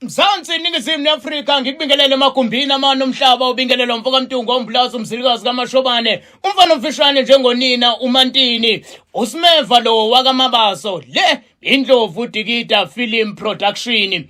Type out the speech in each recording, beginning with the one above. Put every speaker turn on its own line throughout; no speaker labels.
Mzansi, Ningizimu neAfrika, ngikubingelele emagumbini amane omhlaba. Ubingelelo mfoka Mtungu, ombulazi, umzilikazi kaMashobane, umfana omfishane njengonina uMantini, uSimeva lo wakaMabaso. Le Indlovu Dikida Film Production.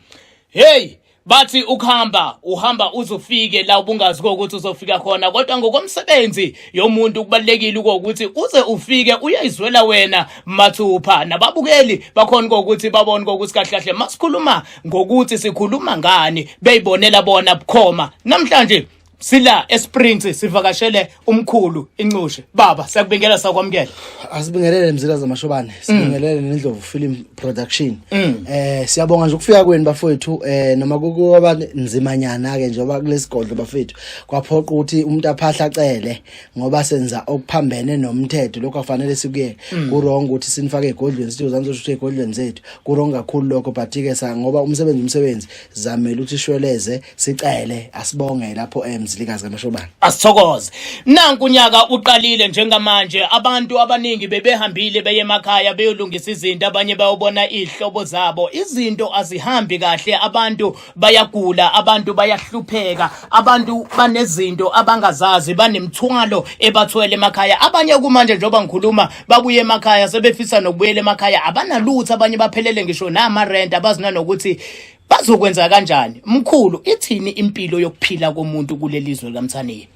Hey, bathi ukuhamba uhamba uzofike la ubungazi ukuthi uzofika khona, kodwa ngokomsebenzi yomuntu kubalekile ukuthi uze ufike uyayizwela wena mathupha, nababukeli bakhona ukuthi babone ukuthi kahle kahle masikhuluma ngokuthi sikhuluma ngani, beyibonela bona bukhoma. Namhlanje sila eSprings, sivakashele umkhulu Incushe. Baba, siyakubingela, sakwamukela.
Asibingelele, Mzila zamashobane, sibingelele neNdlovu Film Production. Siyabonga nje ukufika kwenu, bafowethu, noma kuba nzimanyana ke njengoba kulesigodlo, bafethu, kwaphoqa ukuthi umuntu aphahla acele ngoba senza okuphambene nomthetho. Lokho afanele sikuyeke, ku wrong ukuthi sinifake egodlweni, sithi uzanzo ukuthi egodlweni zethu, ku wrong kakhulu lokho, but ke sa ngoba umsebenzi zamela ukuthi shweleze, sicele. Asibonge lapho, eMzilikazi kaMashobane.
Asithokoze. Nanku unyaka uqalile njengamanje. Abantu abaningi bebehambile beye emakhaya beyolungisa izinto, abanye bayobona izihlobo zabo. Izinto azihambi kahle, abantu bayagula, abantu bayahlupheka, abantu banezinto abangazazi, banemthwalo ebathwele emakhaya. Abanye kumanje njengoba ngikhuluma babuye emakhaya, sebefisa nokubuyela emakhaya, abanalutho. Abanye baphelele ngisho nama rent, abazina nokuthi bazokwenza kanjani. Mkhulu, ithini impilo yokuphila komuntu kuleli zwe likaMthaniya?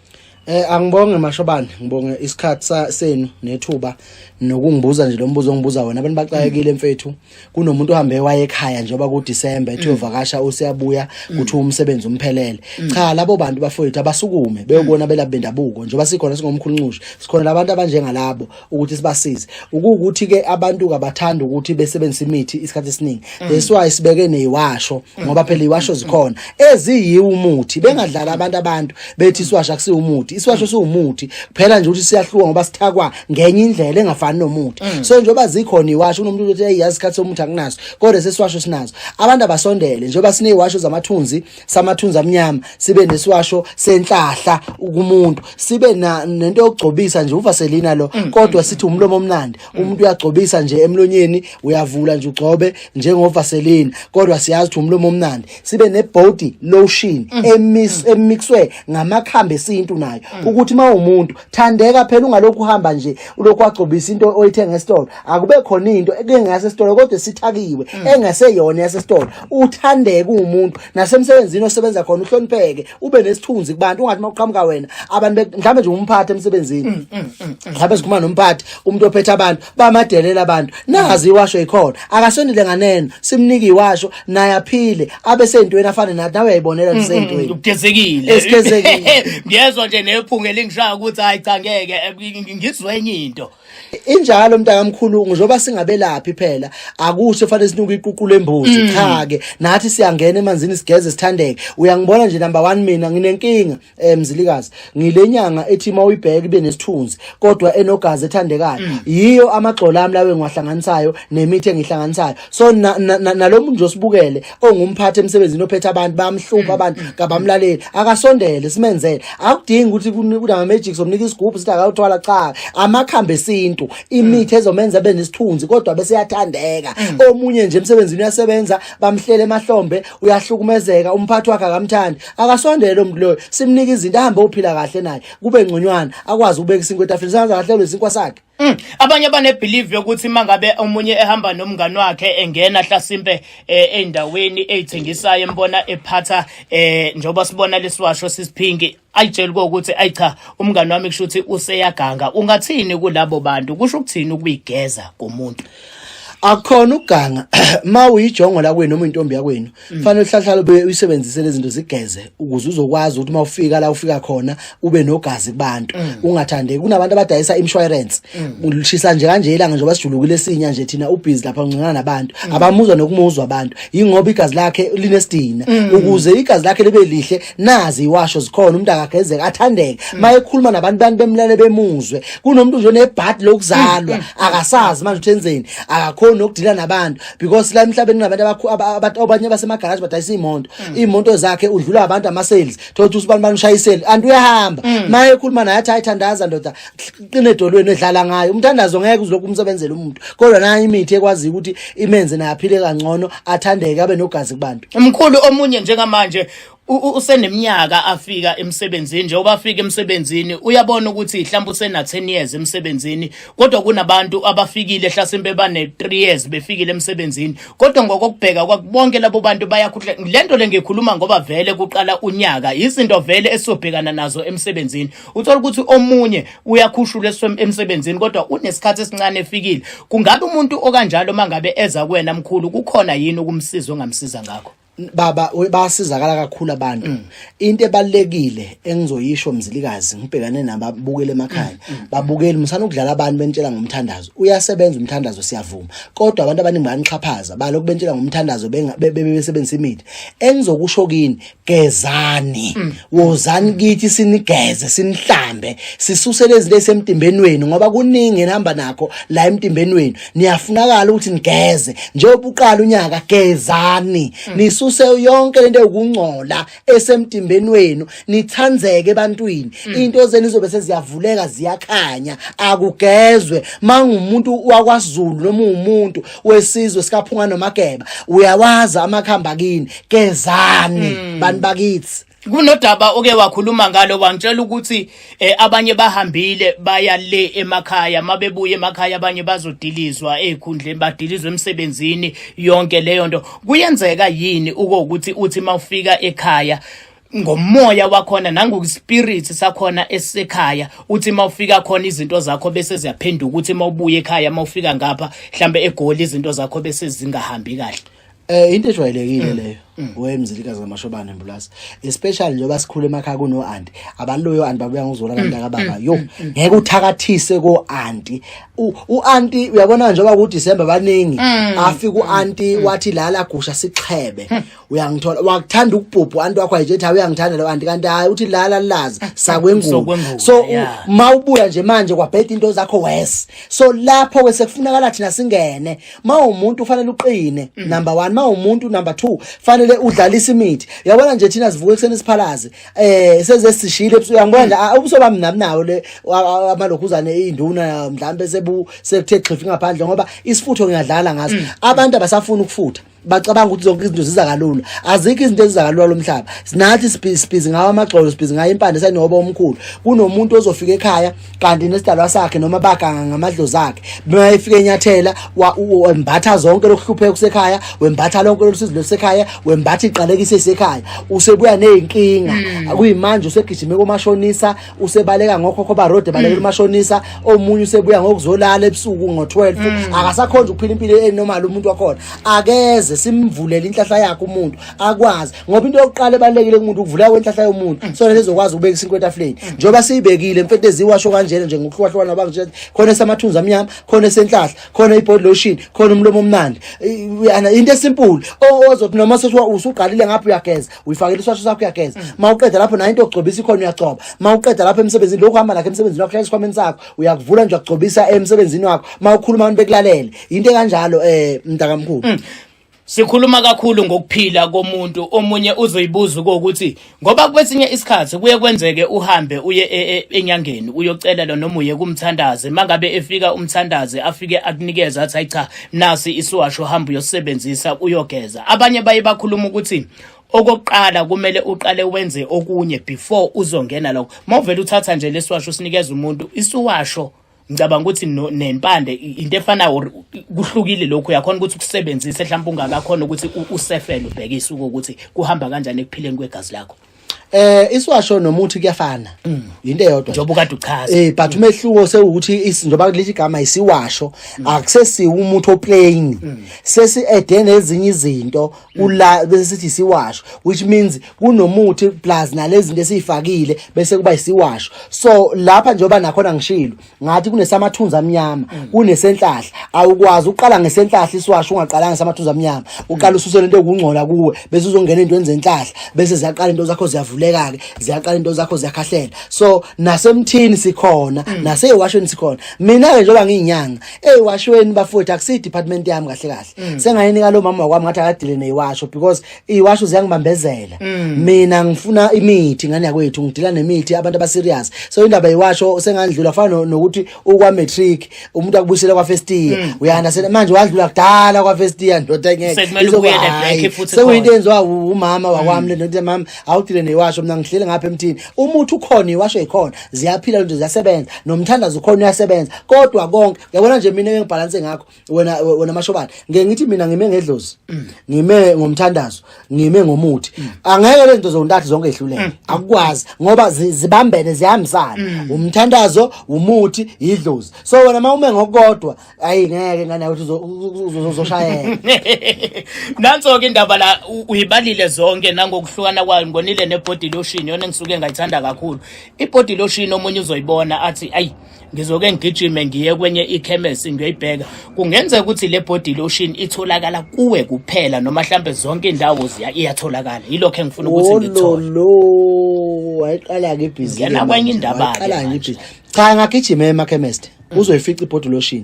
Angibonge, Mashobane, ngibonge isikhathi senu nethuba nokungibuza nje lo mbuzo ongibuza wena. Abantu baxakekile, mfethu. Kunomuntu ohambe waye ekhaya njengoba ku December, ethi uyovakasha, useyabuya kuthi umsebenzi umphelele. Cha, labo bantu, bafowethu, abasukume beyobona belaphi bendabuko njengoba sikhona singomkhulu Ncushe. Sikhona labantu abanjengalabo ukuthi sibasize. Ukukuthi ke abantu kabathanda ukuthi besebenzise imithi isikhathi esiningi. That's why sibeke neziwasho, ngoba phela iwasho zikhona eziyiwo umuthi. Bengadlala abantu bethi isiwasho akusiwo umuthi. Isiwasho siwumuthi kuphela nje ukuthi siyahluka ngoba sithakwa ngenye indlela engafani nomuthi. So njengoba zikhona iwasho, unomuntu uthi, "Hey, yazi, isikhathi somuthi akunaso," kodwa sesiwasho sinazo. Abantu abasondele njengoba sineziwasho zamathunzi, samathunzi amnyama, sibe nesiwasho senhlahla kumuntu, sibe na nento yokugcobisa nje, uvaselina lo, kodwa sithi umlomo omnandi. Umuntu uyagcobisa nje emlonyeni, uyavula nje ugcobe njengovaselina, kodwa siyazi ukuthi umlomo omnandi. Sibe ne-body lotion emixwe ngamakhambi esintu nayo, ukuthi uma umuntu thandeka phela, ungalokhu uhamba nje ulokhu wagcobisa into oyithenga esitolo. Akube khona into engasesitolo kodwa sithakiwe engaseyona yasesitolo, uthandeke umuntu nasemsebenzini osebenza khona, uhlonipheke, ube nesithunzi kubantu. Ungathi mawuqhamuka wena abantu mhlawumbe nje umphathi emsebenzini, mhlawumbe sikhuluma nomphathi, umuntu ophethe abantu, bamadelela abantu. Nazi iwasho ikhona, akasondele nganeno, simnike iwasho naye aphile, abe seyintweni afane nathi. Nawe uyayibonela nje seyintweni.
Ugezekile.
Esigezekile.
Ngiyezwa nje nephunga elingishaya ukuthi hayi cha, ngeke, ngizwe enye into.
Injalo, mntakamkhulu. Njengoba singabelaphi phela, akusho fanele sinuke iququ lembuzi. Cha ke, nathi siyangena emanzini, sigeze, sithandeke. Uyangibona nje, number 1, mina nginenkinga, Mzilikazi. Ngilenyanga ethi mawuyibheka ibe nesithunzi kodwa enogazi, ethandekayo. Yiyo amagxolo ami lawe engiwahlanganisayo nemithi engihlanganisayo. So nalo muntu nje osibukele ongumphathi emsebenzini ophethe abantu, bamhlupha abantu, kabamlaleli, akasondele simenzele. Akudingi ukuthi kunama magic somnika isigubhu sithi akawuthwala. Cha, amakhambi esintu, imithi ezomenza abe nesithunzi kodwa bese yathandeka. Omunye nje emsebenzini uyasebenza, bamhlele emahlombe, uyahlukumezeka, umphathi wakhe akamthandi. Akasondele lo muntu loyo, simnike izinto, ahambe uphila kahle naye, kube ngconywana, akwazi ukubeka isinkwa etafuleni, sangaze kahlelwe isinkwa sakhe.
Abanye bane-belief yokuthi mangabe omunye ehamba nomngani wakhe, engena hlasimpe ey'ndaweni ey'thengisayo, embona ephatha, njengoba sibona lesiwasho sisiphinki, ayitshela ukuthi, "Ayi cha, umngani wami kusho ukuthi useyaganga." Ungathini kulabo bantu? Kusho ukuthini ukuyigeza komuntu?
Akukhona ukuganga. Ma uyijongo la kwenu noma intombi yakwenu, fanele uhlahlala ube uyisebenzise lezi zinto, zigeze, ukuze uzokwazi ukuthi uma ufika la ufika khona ube nogazi kubantu, ungathandeki. Kunabantu abadayisa insurance, ulishisa nje kanje ilanga njengoba sijulukile esinya nje thina, ubhizi lapha ungcingana nabantu, abamuzwa nokumuzwa abantu, yingoba igazi lakhe linesidina. Ukuze igazi lakhe libe lihle, nazi iwasho zikhona, umuntu akagezeka, athandeke mayekhuluma nabantu, bantu bemlale, bemuzwe. Kunomuntu nje onebhadi lokuzalwa, akasazi manje uthi enzeni, akakhoni. awukhoni nokudila nabantu, because la emhlabeni kunabantu abantu abanye basemagaraji badayisa iy'moto. Iy'moto zakhe udlula abantu, ama-sales, thola ukuthi usibani bani ushaya isale anti uyahamba. Maye ekhuluma naye athi, "Hayi, thandaza ndoda, qina edolweni." Edlala ngayo umthandazo, ngeke uzolokhu umsebenzele umuntu, kodwa nayo imithi ekwaziyo ukuthi imenze naye aphile kangcono, athandeke, abe nogazi kubantu.
Mkhulu, omunye njengamanje useneminyaka afika emsebenzini. Njengoba afika emsebenzini, uyabona ukuthi mhlawumbe usena 10 years emsebenzini, kodwa kunabantu abafikile hlasimbe bane 3 years befikile emsebenzini, kodwa ngokokubheka kwakubonke labo bantu bayakhuhla. Lento le ngikhuluma ngoba vele kuqala unyaka, izinto vele esobhekana nazo emsebenzini. Uthola ukuthi omunye uyakhushulwa emsebenzini, kodwa unesikhathi esincane efikile. Kungabe umuntu okanjalo, mangabe eza kuwena mkhulu, kukhona yini ukumsiza ongamsiza ngakho?
Baba, bayasizakala kakhulu abantu. Into ebalekile engizoyisho, Mzilikazi, ngibhekane nababukeli emakhaya, babukeli, musana ukudlala abantu bentshela ngomthandazo. Uyasebenza umthandazo, siyavuma, kodwa abantu abaningi bayanixhaphaza, balokhu bentshela ngomthandazo besebenzisa imithi. Engizokusho kini, gezani, wozani kithi sinigeze, sinihlambe, sisuse lezi zinto ezisemtimbeni wenu, ngoba kuningi enihamba nakho la emtimbeni wenu. Niyafunakala ukuthi nigeze njengoba uqala unyaka. Gezani, nisuse yonke lento ewukungcola esemtimbeni wenu, nithandzeke ebantwini. Into zenu izobe seziyavuleka, ziyakhanya. Akugezwe. Mangumuntu wakwaZulu noma umuntu wesizwe sikaphunga nomageba, uyawaza amakhamba kini. Gezani, bantu bakithi.
Kunodaba oke wakhuluma ngalo, wangitshela ukuthi abanye bahambile baya le emakhaya, mabebuye emakhaya abanye bazodilizwa ezikhundleni, badilizwe emsebenzini. Yonke leyo nto kuyenzeka yini ukuthi uthi mawufika ekhaya ngomoya wakhona nangokuspirit sakhona esekhaya, uthi mawufika khona izinto zakho bese ziyaphenduka, ukuthi mawubuya ekhaya, mawufika ngapha mhlambe eGoli, izinto zakho bese zingahambi kahle?
Into ejwayelekile leyo, wemzilikazi kaMashobane Mbulasi, especially njengoba sikhula emakhaya kuno auntie abaloyo, auntie babuya ngokuzola abantu kababa. Yo, ngeke uthakathise ko auntie. U auntie uyabona njengoba ku December baningi, afika u auntie wathi, "Lala gusha sixhebe." Uyangithola, wakuthanda ukubhubhu auntie wakho, ayijethi, "Hayi, uyangithanda lo auntie," kanti hayi, uthi, "Lala lazi sakwengubo."
Sokwengubo,
So mawubuya nje manje kwabheda into zakho worse. So lapho ke sekufunakala thina singene. Mawumuntu ufanele uqine, number 1. Mawumuntu, number 2, fanele udlalise imithi. Uyabona nje thina sivuka ekuseni siphalaze, seze sishile ebusuku. Uyangibona nje, ubuso bami nami nawo le amalokhuzane induna mhlambe sebu sekuthe xhifi ngaphandle, ngoba isifutho ngiyadlala ngaso. Abantu abasafuna ukufutha, bacabanga ukuthi zonke izinto ziza kalula. Azikho izinto eziza kalula lomhlaba. Sinathi sibhizi ngawo amagxolo, sibhizi ngayo impande, senoba omkhulu. Kunomuntu ozofika ekhaya kanti nesidalwa sakhe noma baganga ngamadlozi akhe, mayefika enyathela wembatha zonke lokuhlupheka kusekhaya, wembatha lonke lolusizi lolusekhaya, wembatha iqalekise esekhaya, usebuya nezinkinga. Kuyimanje usegijime komashonisa, usebaleka ngokhokho barode, balekela umashonisa. Omunye usebuya ngokuzolala ebusuku ngo-12, akasakhonza ukuphila impilo enormal. Umuntu wakhona akeze simvulele inhlahla yakhe umuntu akwazi, ngoba into yokuqala ebalulekile kumuntu ukuvuleka kwenhlahla yomuntu, so lezokwazi ukubeka isinkwa etafuleni. Njengoba siyibekile mfethu, eziwasho kanjena nje ngokuhlukahlukana, bangitshela khona esamathunzi amnyama, khona esenhlahla, khona ibody lotion, khona umlomo omnandi. Into esimple ozothi noma sesuka usuqalile ngapha uyageza, uyifakela iswasho sakho, uyageza. Mawuqeda lapho nayo into yokugcobisa ikhona, uyagcoba. Mawuqeda lapho emsebenzini, lokhu hamba nakho emsebenzini wakho, hlala esikhwameni sakho, uyakuvula nje, uyagcobisa emsebenzini wakho. Mawukhuluma abantu bekulalele, into ekanjalo, mntakamkhulu.
Sikhuluma kakhulu ngokuphila komuntu. Omunye uzoyibuza ukuthi ngoba kwesinye isikhathi kuye kwenzeke uhambe uye enyangeni uyocela lo noma uye kumthandazi, mangabe efika umthandazi afike akunikeza athi, "Hayi cha, nasi isiwasho, hamba uyosebenzisa, uyogeza." Abanye baye bakhuluma ukuthi okokuqala kumele uqale wenze okunye before uzongena lokho. Mawuvela uthatha nje lesiwasho usinikeza umuntu, isiwasho ngicabanga ukuthi nempande into efanayo or kuhlukile lokhu? Uyakhona ukuthi ukusebenzise mhlawumbe ungakakhona ukuthi usefele, ubhekise ukuthi kuhamba kanjani ekuphileni kwegazi lakho?
Isiwasho nomuthi kuyafana, into eyodwa.
Njengoba ukade uchaza.
But umehluko sewukuthi njengoba lithi igama isiwasho, akusesiwo umuthi oplain, sesi ede nezinye izinto kula, bese sithi isiwasho, which means kunomuthi plus nalezi zinto esiyifakile, bese kuba isiwasho. So lapha njengoba nakhona ngishilo ngathi kunesamathunzi amnyama, kunesenhlahla, awukwazi uqala ngesenhlahla isiwasho ungaqalanga ngesamathunzi amnyama. Uqala ususe lento ekungcola kuwe, bese uzongena entweni zenhlahla, bese ziyaqala into zakho ziyavuleka. ziyavuleka ke, ziyaqala into zakho ziyakhahlela. So nasemthini sikhona, naseyiwashweni sikhona. Mina ke njengoba ngiyinyanga, eyiwashweni bafowethu akusiyi department yami kahle kahle. Sengayinika lo mama wakwami, ngathi akadile neyiwasho because iyiwasho ziyangibambezela. Mina ngifuna imithi, ngane yakwethu, ngidila nemithi, abantu aba serious. So indaba yiwasho sengandlula, fana nokuthi ukwa matric umuntu akubuyisele kwa first year, uya-understand? Manje wadlula kudala kwa first year, ndoda, ngeke.
Sekumele ubuyele back futhi.
Sekuyinto
Khona.
Enziwa umama wakwami le nto. Mama, awudile neyiwasho, mina ngihlele ngapha emthini. Umuthi ukhona, iwasho ikhona, ziyaphila into, ziyasebenza, nomthandazo ukhona, uyasebenza. Kodwa konke yabona nje, mina engibhalanse ngakho, wena Mashobane, ngeke ngithi mina ngime ngedlozi, ngime ngomthandazo, ngime ngomuthi. Angeke lezi zinto zontathu zonke ehluleke, akukwazi, ngoba zibambene, ziyahambisana. Umthandazo, umuthi, idlozi. So wena mawume ngokodwa, ayi ngeke, ngane ukuthi uzoshayeka.
Nanso ke indaba la, uyibalile zonke nangokuhlukana kwayo. Ngibonile ne-body lotion, yona engisuke ngayithanda kakhulu i-body lotion. Omunye uzoyibona athi, "Ayi, ngizoke ngigijime ngiye kwenye ikhemesi ngiyoyibheka." Kungenzeka ukuthi le body lotion itholakala kuwe kuphela noma mhlambe zonke indawo iyatholakala? Yilokho engifuna ukuthi ngithole.
Ololo, wayiqala-ke ibhizinisi.
Ngena kwenye indaba-ke
Wayiqala nje
manje.
ibhizinisi. Cha, ngagijima emakhemesti, uzoyifica i-body lotion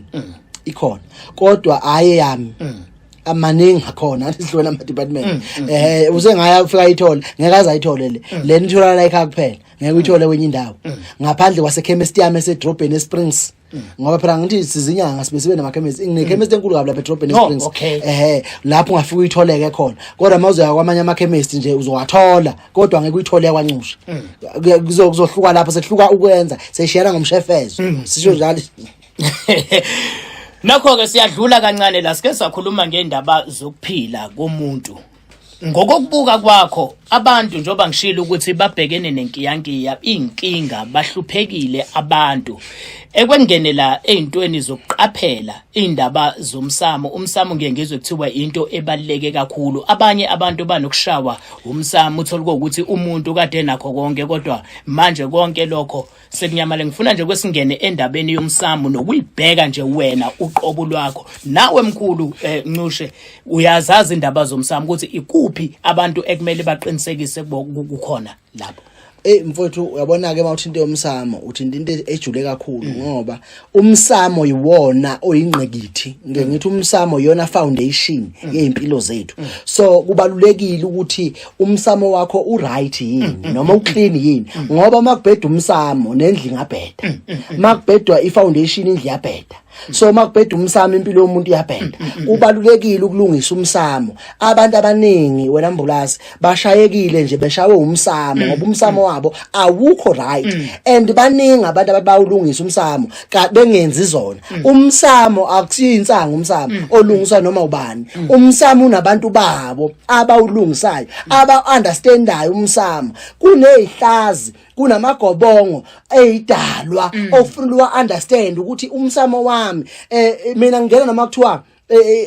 ikhona, kodwa hayi yami. Amaningi akhona, athi sihlukene ama-department. Usengaya ufika ayithole, ngeke aze ayithole le. Lena itholakala ekhaya kuphela, ngeke uyithole kwenye indawo ngaphandle kwasekhemesti yami esedrobheni eSprings, ngoba phela ngithi sizinyanga sibe sibe namakhemesti. Nginekhemesti enkulu kabi lapha edrobheni eSprings. Lapho ungafika uyitholeke khona, kodwa uma uzoya kwamanye amakhemesti nje uzowathola, kodwa ngeke uyithole yakwaNcusha. Kuzohluka lapho, sekuhluka ukwenza, seshiyana ngomshefezo, sisho njalo.
Nakho-ke siyadlula kancane la, sike sakhuluma ngendaba zokuphila komuntu. Ngokokubuka kwakho, abantu, njengoba ngishilo ukuthi babhekene nenkiyankiya, iy'nkinga, bahluphekile abantu ekwengenela ey'ntweni zokuqaphela iy'ndaba zomsamo. Umsamo ngiye ngizwe kuthiwa into ebaluleke kakhulu. Abanye abantu banokushawa umsamo, uthole ukuthi umuntu kade nakho konke, kodwa manje konke lokho sekunyamale. Ngifuna nje kwesingene endabeni yomsamo nokuyibheka nje wena uqobo lwakho. Nawe mkhulu Ncushe, uyazazi indaba zomsamo ukuthi ikuphi abantu ekumele baqinisekise kukhona lapho?
Eh mfowethu, uyabona ke, mawuthinta yomsamo uthinta into ejule kakhulu, ngoba umsamo yiwona oyingqikithi. Ngeke ngithi umsamo iyona foundation yezimpilo zethu. So kubalulekile ukuthi umsamo wakho uright yini noma uclean yini, ngoba makubheda umsamo nendlu ingabheda, makubhedwa ifoundation indlu iyabheda. So makubheda umsamo impilo yomuntu iyabheda. Kubalulekile ukulungisa umsamo. Abantu abaningi, wena Mbulasi, bashayekile nje, beshawe umsamo, ngoba umsamo wabo awukho right. And baningi abantu abathi bawulungisa umsamo ka bengenzi zona. Umsamo akusiyo insangu, umsamo olungiswa noma ubani. Umsamo unabantu babo abawulungisayo, aba understandayo umsamo. Kunezihlazi, kunamagobongo eyidalwa ofuna uwa understand ukuthi umsamo wami. Mina ngingena noma kuthiwa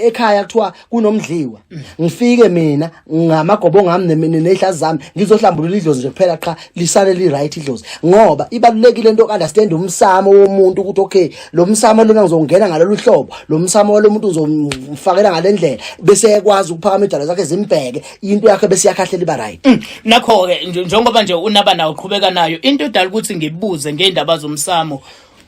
ekhaya kuthiwa kunomdliwa, ngifike mina ngamagobongo ami nezihlazi zami, ngizohlambulula idlozi nje kuphela qha, lisale li right idlozi, ngoba ibalulekile into understand umsamo womuntu ukuthi okay, lo msamo lona ngizongena ngalolu hlobo, lo msamo walomuntu uzomfakela ngalendlela, bese ekwazi ukuphakama idala zakhe zimbheke, into yakhe bese yakhahlela, iba right.
Nakho-ke njengoba nje unaba nawo, uqhubeka nayo into edala ukuthi ngibuze ngey'ndaba zomsamo.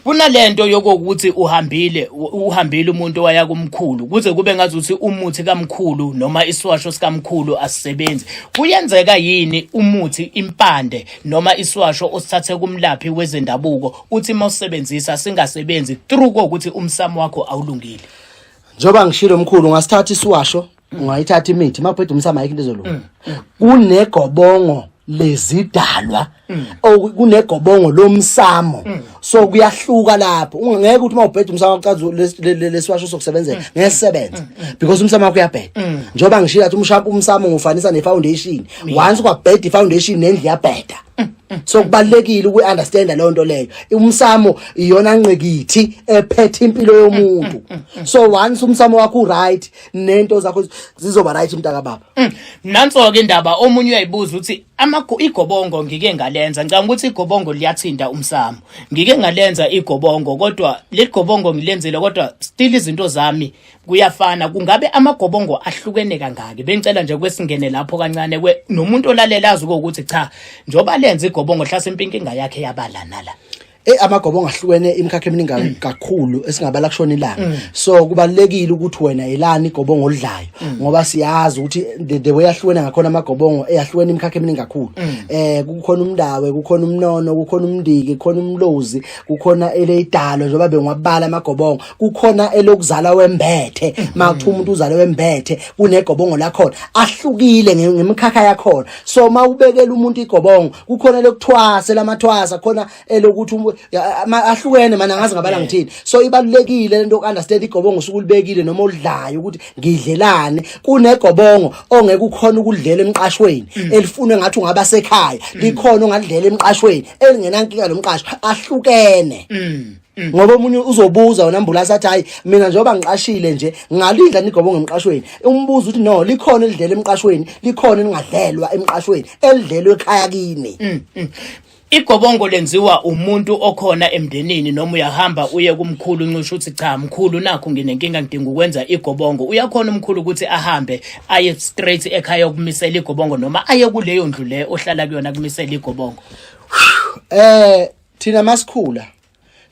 Kunalento yokuthi uhambile umuntu waya kumkhulu, kuze kube ngazuthi umuthi kamkhulu noma isiwasho sikamkhulu asisebenzi. Kuyenzeka yini umuthi, impande noma isiwasho osithathe kumlaphi wezendabuko, uthi mawusebenzisa singasebenzi through kokuthi umsamo wakho awulungile?
Njengoba ngishilo mkhulu, ungasithatha isiwasho, ungayithatha imithi, makubheda umsamo ayikho into ezolunga. Kunegobongo lezidalwa, kunegobongo lomsamo, so kuyahluka lapho. Ungeke ukuthi mawubheda umsamo ucaza lesiwasho sokusebenzela, ngeke sisebenze because umsamo wakho uyabheda. Njengoba ngishilo athi umsamo ngufanisa ne-foundation. Once kwabheda i-foundation, nendlu iyabheda. So kubalulekile uku-understanda leyo nto leyo. Umsamo iyona ngqikithi ephethe impilo yomuntu. So once umsamo wakho uright, nento zakho zizoba right, mntaka baba.
Nanso-ke indaba, omunye uyayibuza ukuthi Igobongo ngike ngalenza, ngicabanga ukuthi igobongo liyathinta umsamo. Ngike ngalenza igobongo, kodwa leli gobongo ngilenzile, kodwa still izinto zami kuyafana. Kungabe amagobongo ahlukene kangaki? Bengicela nje kwesingene lapho kancane kwe nomuntu olalela azi ukuthi cha, njoba lenza igobongo hlasimpe inkinga yakhe yabala nala.
Amagobongo ahlukene imikhakha eminingi kakhulu esingabala kushona ilanga. So kubalekile ukuthi wena elani igobongo olidlayo, ngoba siyazi ukuthi the way ahlukene ngakhona amagobongo, eyahlukene imikhakha eminingi kakhulu. Kukhona umndawe, kukhona umnono, kukhona umndiki, kukhona umlozi, kukhona eleyidalo, njengoba bengiwabala amagobongo, kukhona elokuzala wembethe. Makuthiwa umuntu uzale wembethe, kunegobongo lakhona, ahlukile ngemikhakha yakhona. So mawubekela umuntu igobongo, kukhona lokuthwasa, lamathwasa khona, elokuthi ahlukene mana ngazi ngabala ngithini. So ibalulekile lento ukunderstand igobongo usukulibekile noma olidlayo ukuthi ngidlelane. Kunegobongo ongeke ukhona ukudlela emqashweni, elifunwe ngathi ungaba sekhaya, likhona ongalidlela emqashweni elingenankinga nomqasho. Ahlukene, ngoba omunye uzobuza wena ambulance athi, "Hayi, mina njengoba ngiqashile nje, ngalidla nigobongo emqashweni?" Umbuzo uthi, "No, likhona elidlela emqashweni, likhona elingadlelwa emqashweni, elidlelwe ekhaya kini."
Igobongo lenziwa umuntu okhona emndenini, noma uyahamba uye kumkhulu uncisha uthi, "Cha mkhulu, nakho nginenkinga, ngidinga ukwenza igobongo"? Uyakhona umkhulu ukuthi ahambe aye straight ekhaya ukumisela igobongo, noma aye kuleyo ndlu le ohlala kuyona kumisela igobongo?
Thina masikhula,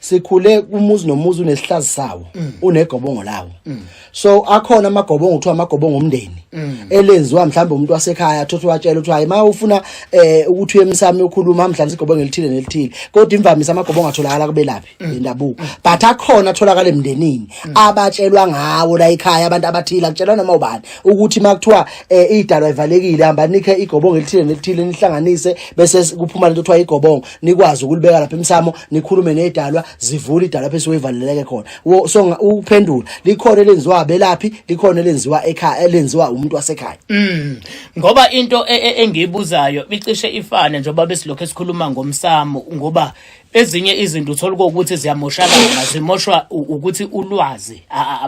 sikhule kumuzi nomuzi unesihlazi sawo, unegobongo lawo. So akhona amagobongo kuthiwa amagobongo omndeni, elenziwa mhlawumbe umuntu wasekhaya, athothi watshela ukuthi, "Hayi, uma ufuna ukuthi uye emsamo ukhuluma mhlawumbe igobongo elithile nelithile." Kodwa imvamisa amagobongo atholakala kubelaphi bendabuko, but akhona atholakala emndenini abatshelwa ngawo la ekhaya abantu abathile. Akutshelwa noma ubani ukuthi makuthiwa idalwa ivalekile, hamba nikhe igobongo elithile nelithile, nihlanganise, bese kuphuma lento kuthiwa igobongo, nikwazi ukulibeka lapha emsamo, nikhulume nedalwa, zivule idalwa lapho esuke ivaleleke khona. So ukuphendula, likhona elenziwa abelaphi, likhona elenziwa ekhaya, elenziwa umuntu wasekhaya.
Ngoba into engiyibuzayo icishe ifane njengoba besilokhu esikhuluma ngomsamo, ngoba ezinye izinto uthola ukuthi ziyamoshakala, zimoshwa ukuthi ulwazi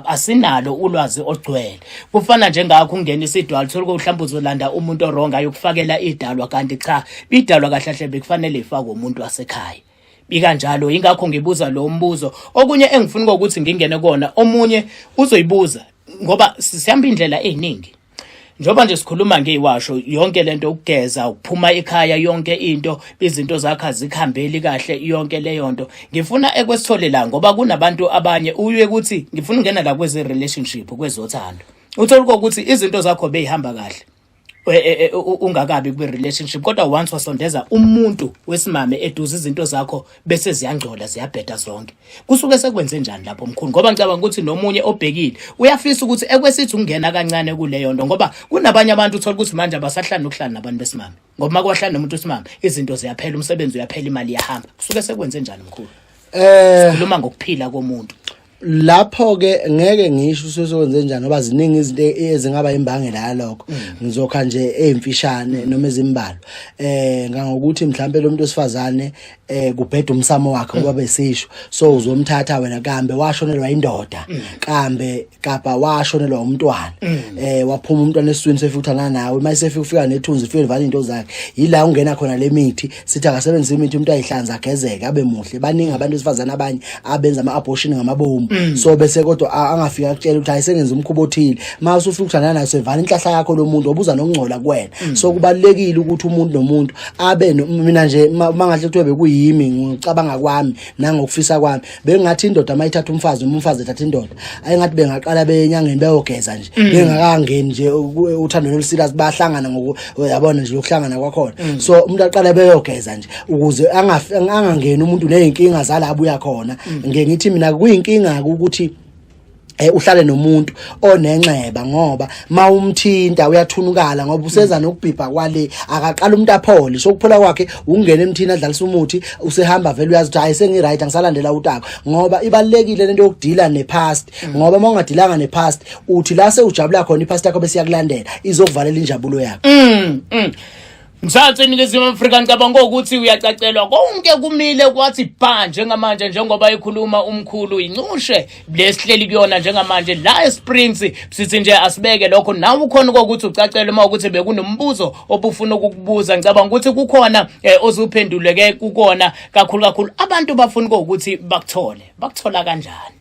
asinalo, ulwazi olugcwele. Kufana njengakho ungena isidwala, uthola ukuthi mhlawumbe uzolanda umuntu owrong ayokufakela idalwa, kanti cha, idalwa kahle kahle bekufanele ifakwe umuntu wasekhaya. Ikanjalo, ingakho ngibuza lo mbuzo. Okunye engifuna ukuthi ngingene kona, omunye uzoyibuza, ngoba sihamba indlela eziningi njengoba nje sikhuluma ngeyiwasho, yonke lento, ukugeza, ukuphuma ekhaya, yonke into, izinto zakho azikhambeli kahle, yonke leyo nto. Ngifuna ekwesithole la, ngoba kunabantu abanye uye ukuthi ngifuna ungena la kweze relationship, kwezothando, uthola ukuthi izinto zakho beyihamba kahle ungakabi kwi-relationship, kodwa once wasondeza umuntu wesimame eduze, izinto zakho bese ziyangcola, ziyabheda zonke. Kusuke sekwenze njani lapho, mkhulu? Ngoba ngicabanga ukuthi nomunye obhekile uyafisa ukuthi ekwesithi ungena kancane kuleyo nto, ngoba kunabanye abantu uthola ukuthi manje abasahlali nokuhlala nabantu besimame, ngoba uma kwahlala nomuntu wesimame izinto ziyaphela, umsebenzi uyaphela, imali iyahamba. Kusuke sekwenze njani, mkhulu? Sikhuluma ngokuphila komuntu.
Lapho ke ngeke ngisho usuzokwenze njani, ngoba ziningi izinto ezingaba imbangela yalokho. Ngizokha nje ezimfishane noma ezimbalwa, ngangokuthi mhlambe lo muntu wesifazane kubheda umsamo wakhe, ngoba besisho. So uzomthatha wena, kambe washonelwa indoda, kambe kapa washonelwa umntwana, waphuma umntwana esiswini, sefika uthana nawe, mayisefika ufika nethunzi, ufike livala into zakhe. Yila ungena khona le mithi, sithi akasebenzise imithi, umuntu ayihlanza, agezeke, abe muhle. Baningi abantu besifazane abanye abenza ama-abortion ngamabomu. So bese kodwa angafika akutshela ukuthi, "Hayi, sengenza umkhuba othile." Ma usufika ukuthandana naye, sevala inhlahla yakho lo muntu, obuza nokungcola kuwena. So kubalulekile ukuthi umuntu nomuntu abe mina nje ma ngahle kuthiwe bekuyimi, ngicabanga kwami nangokufisa kwami, bengathi indoda mayithatha umfazi noma umfazi ethatha indoda, ayingathi bengaqala beye enyangeni beyogeza nje bengakangeni nje uthando lolusikazi, bahlangana ngoku uyabona nje lokuhlangana kwakhona. So umuntu aqala beyogeza nje ukuze angangeni umuntu nezinkinga zala abuya khona. Ngeke ngithi mina kuyinkinga ukuthi uhlale nomuntu onenxeba, ngoba mawumthinta uyathunukala, ngoba useza nokubhibha kwale. Akaqala umuntu aphole. So ukuphola kwakhe ungena emthini, adlalisa umuthi, usehamba vele, uyazi ukuthi, "Hayi, sengi right, angisalandela utako." Ngoba ibalekile lento yokudila nepast, ngoba uma ungadilanga nepast, uthi la sewujabula khona, ipast yakho bese iyakulandela, izokuvalela injabulo yakho.
Mzansi eNingizimu Afrika ngicabanga ukuthi uyacacelwa konke kumile kwathi bha njengamanje njengoba ekhuluma umkhulu incushe lesihleli kuyona njengamanje la eSprings sithi nje asibeke lokho nawe ukhona ukuthi ucacelwe uma ukuthi bekunombuzo obufuna ukukubuza ngicabanga ukuthi kukhona eh, ozuphenduleke kukona kakhulu kakhulu abantu bafuna ukuthi bakuthole bakuthola kanjani.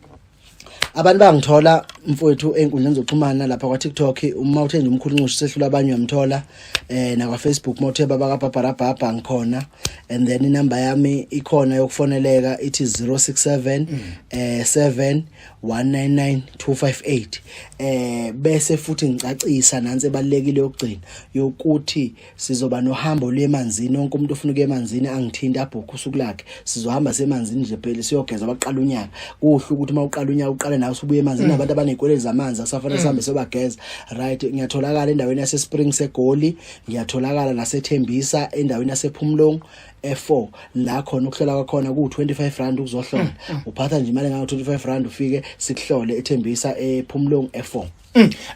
Abantu bangithola mfowethu ey'nkundleni zokuxhumana lapha kwa-TikTok uma uthe nje umkhulu Nxushu sehlula abanye uyamthola eh nakwa-Facebook uma uthe baba kabhabharabhabha ngikhona and then inamba yami ikhona yokufoneleka ithi 067 7 199 258 bese futhi ngicacisa nansi ebalekile yokugcina yokuthi sizoba nohambo lwemanzini wonke umuntu ofuna ukuya emanzini angithinta abhukhe usuku lakhe sizohamba semanzini nje phela siyogeza abaqala unyaka kuhle ukuthi uma uqala unyaka uqale nawe usubuye emanzini abantu abaney'kweleti zamanzi akusafanele sihambe siyobageza. Right, ngiyatholakala endaweni yase-Springs eGoli, ngiyatholakala nasethembisa endaweni yasephumlong e4 la khona ukuhlola kwakhona ku-25 rand ukuzohlola. Uphatha nje imali engango-25 rand ufike sikuhlole ethembisa ephumlong e4.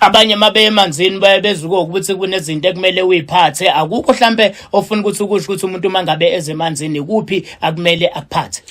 Abanye mabe emanzini baye bezuko ukuthi kunezinto ekumele uyiphathe akukho hlambe ofuna ukuthi ukusho ukuthi umuntu uma ngabe eze emanzini kuphi akumele akuphathe.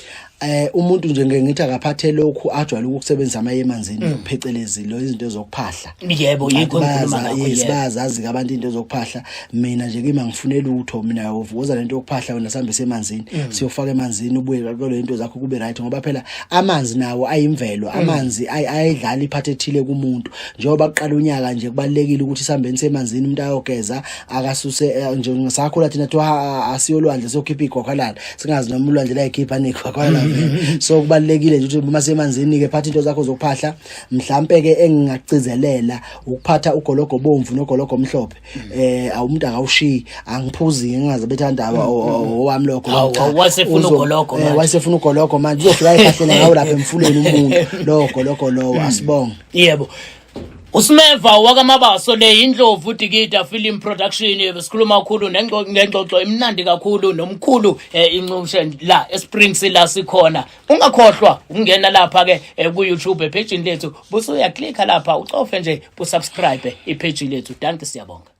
Umuntu nje ngeke ngithi akaphathe lokhu ajwayele ukukusebenzisa amaye emanzini phecelezi lo izinto ezokuphahla.
Yebo, yikho ngikhuluma ngakho.
Yes, bayazazi ke abantu into ezokuphahla. Mina nje kimi angifune lutho, mina uvuza lento yokuphahla wena sihambe semanzini siyofaka emanzini ubuye kule into zakho kube right ngoba phela amanzi nawo ayimvelo amanzi ayidlala iphathi ethile kumuntu njengoba kuqala unyaka nje kubalekile ukuthi sihambeni semanzini umuntu ayogeza akasuse nje ngisakhula thina thiwa asiyolwandle siyokhipha igwakhalala singazi noma ulwandle layikhipha negwakhalala vele so kubalekile nje ukuthi uma semanzini ke phatha into zakho zokuphahla. Mhlambe ke engingagcizelela ukuphatha ugologo bomvu nogologo omhlophe awumuntu akawushiyi angiphuzi ngingaze bethandaba owami lokho.
Hawu, cha, wasefuna ugologo manje.
Wayesefuna ugologo manje uzofika ephahlela ngawo lapha emfuleni umuntu lowo gologo lowo asibonge.
Yebo. Usimeva wakaMabaso le indlovu Dikida Film Production besikhuluma kakhulu ngengxoxo emnandi kakhulu nomkhulu incushe la eSprings la sikhona. Ungakhohlwa ukungena lapha ke ku YouTube epage lethu bese uyaklikha lapha ucofe nje usubscribe ipage lethu. Dankie, siyabonga.